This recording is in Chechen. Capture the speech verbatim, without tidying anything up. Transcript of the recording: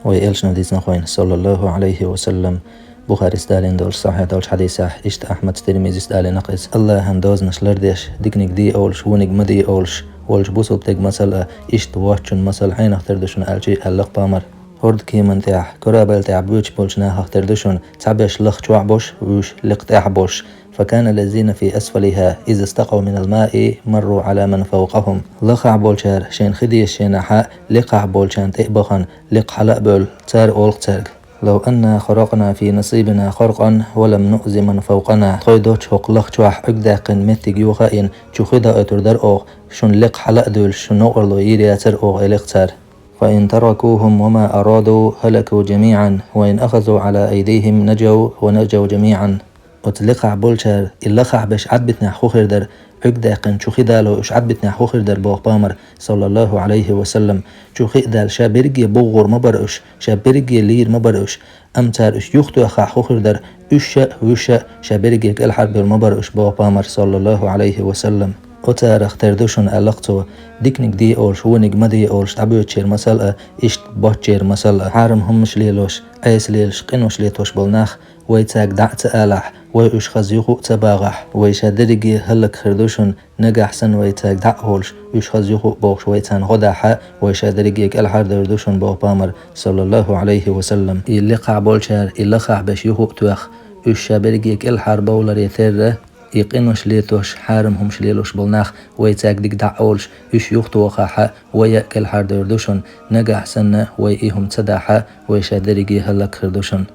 Вай элчано дийцина хьуна, саллаллаху Ӏалайхи ва саллам, Бухарис далийна долчу сахьихь долчу хьадисехь, иштта Ахьмадс, Тирмизис далийна-кх иза: Аллахьан дозанаш ларъеш, диканиг де олуш, ваниг ма де олуш волчу бусалба стеган масал а, иштта воцчун масал хьенах тера ду шуна аьлча, аьлла-кх пайхамара: хӀордкеман тӀехь, корабль тӀехь боьдуш болчу нахах тера ду шуна, цхьаберш лаха чохь болуш, вуьш лекха тӀехь болуш. فكان الذين في أسفلها إذا استقوا من الماء مروا على من فوقهم. Лахахь болчара шайна хи дезачу хенахь, лекхахь болчарна тӀе а бахана, лекха хьала а бевлла, цара олу-кх цаьрга: لو أنا خرقنا في نصيبنا خرقا ولم نؤذ من فوقنا. Тхо доцчу хӀокху лаха чохь Ӏуьрг даьккхина меттиг юха а йина, чу хи доуьйтур дара оха, шуна лекха хьала а дуьйлуш, шун новкъарло йийр яцара оха, элира-кх цара. فإن تركوهم وما أرادوا هلكوا جميعا، وإن أخذوا على أيديهم نجوا ونجوا جميعا. Оцу лекхахь болчара и лахахь берш Ӏадбитинехь хӀун хир дара, Ӏуьрг даьккхина чу хи дало уьш Ӏадбитинехь хӀун хир дара боху пайхамара, саллаллаху Ӏалайхи ва саллам. Чу хи а даьлла, ша берриге бухгӀур ма бара уьш, ша берриге лийр ма бара уьш, амма цара уьш юхатоьххахь хӀун хир дара, уьш а, вуьш а ша берриге кӀелхьардевр ма бара уьш боху пайхамара, саллаллаху Ӏалайхи ва саллам. Оцарах тера ду шуна, аьлла-кх цо, диканиг де олуш, ваниг ма де олуш дӀабоьдучеран масал а, иштта боцчеран масал а. Хьарам хӀуманаш лелош, Ӏеса лелаш, къинош летош болу нах, вай цаьрга дӀа а ца алахь, вай уьш хаза юха а ца багӀахь, вай ша дерриге хӀаллакьхир ду шуна, нагахь санна вай цаьрга дӀа а волуш, уьш хаза юха а бохуш вай царна гӀо дахь а, вай ша дерриге кӀелхьардевр ду шуна боху пайхамара, саллаллаху Ӏалайхи ва саллам. И лекхахь болчара и лахахь берш юха а тоьхна, уьш ша берриге кӀелхьарбовларе терра, и къинош летош, хьарам хӀуманаш лелош болу нах, вай цаьрга дика дӀа а олуш, уьш юхатохахь а, вай а кӀелхьардевр ду шуна, нагахь санна вай и хӀума ца дахь а, вай ша дерриге хӀаллакьхир ду шуна.